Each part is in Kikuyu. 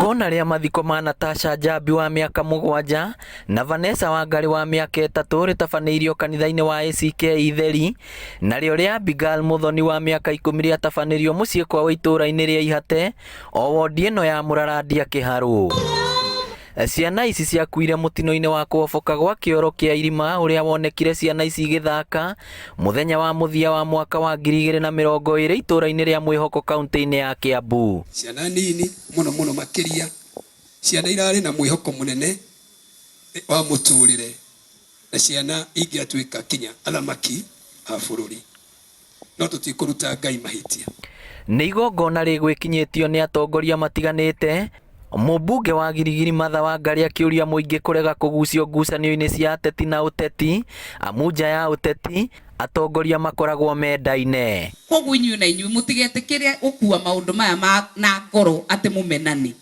Igongona rĩa mathiko ma Natasha Njambi wa mĩaka 7 na Vanessa Wangarĩ wa mĩaka 3 rĩtabanĩirio kanitha-inĩ wa ACK Itheri, narĩo rĩa Abigail Muthoni wa mĩaka 10 rĩatabanĩrio mũciĩ kwao itũũra-inĩ rĩa Ihate, o wondi ĩno ya Mũrarandia Kĩharũ. Ciana ici ciakuire mũtino-inĩ wa kũhoboka gwa kĩoro kĩa irima ũrĩa wonekire ciana ici igĩthaka mũthenya wa mũthia wa mwaka wa 2020 itũũra-inĩ rĩa Mwĩhoko kaunti-inĩ ya Kiambu. Ciana nini mũno mũno makĩria, ciana irarĩ na mwĩhoko mũnene wa mũtũrĩre na ciana ingĩatuĩka kinya athamaki a bũrũri. No tũtikũruta Ngai mahĩtia. Nĩ igongona rĩgwĩkinyĩtio nĩ atongoria matiganĩte, mũmbunge wa Girigiri Martha Wangari akĩũria mũingĩ kũrega kũgucio ngucanio-inĩ cia ateti na ũteti, amu nja ya ũteti, atongoria makoragwo mendaine. Kwoguo inyuĩ na inyuĩ mũtigetĩkĩre gũkuua maũndũ maya ma na ngoro atĩ mũmenane.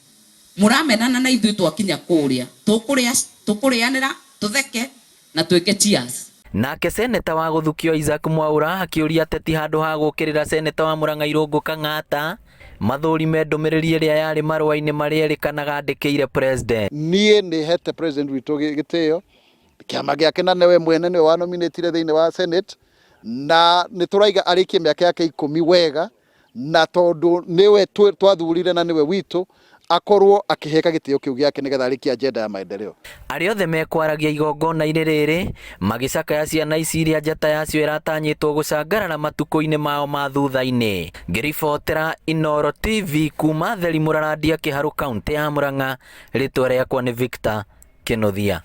Mũramenana na ithuĩ twakinya kũrĩa, tũkũrĩa, tũkũrĩanĩra, tũtheke na twĩke cheers. Nake Seneta wa Gũthukio Isaac Mwaura akĩũria ateti handũ ha gũũkĩrĩra Seneta wa Murang'a Irũngũ Kang'ata mathũrime ndũmĩrĩri ĩrĩa yarĩ marũa-inĩ marĩa erĩkanaga andĩkĩire President. Niĩ nĩ hete president witũ gĩtĩo, kĩama gĩake na nĩwe mwene nĩwe wanominĩtire thĩinĩ wa Senate, na nĩ tũraiga arĩkie mĩaka yake 10 wega, na tondũ nĩwe twathurire na nĩwe witũ, akorwo akĩheka gĩtĩo kĩu gĩake nĩgetha arĩkie agenda ya maendeleo. Arĩa othe mekwaragia igongona-inĩ rĩrĩ magĩcakaya ciana ici iria njata yacio ĩratanyĩtwo gũcangarara matukũ-inĩ mao ma thutha-inĩ. Ngĩribotera Inooro TV kuma Theri Mũrarandia Kĩharũ kauntĩ ya Murang'a, rĩtwa rĩakwa nĩ Victor Kĩnuthia.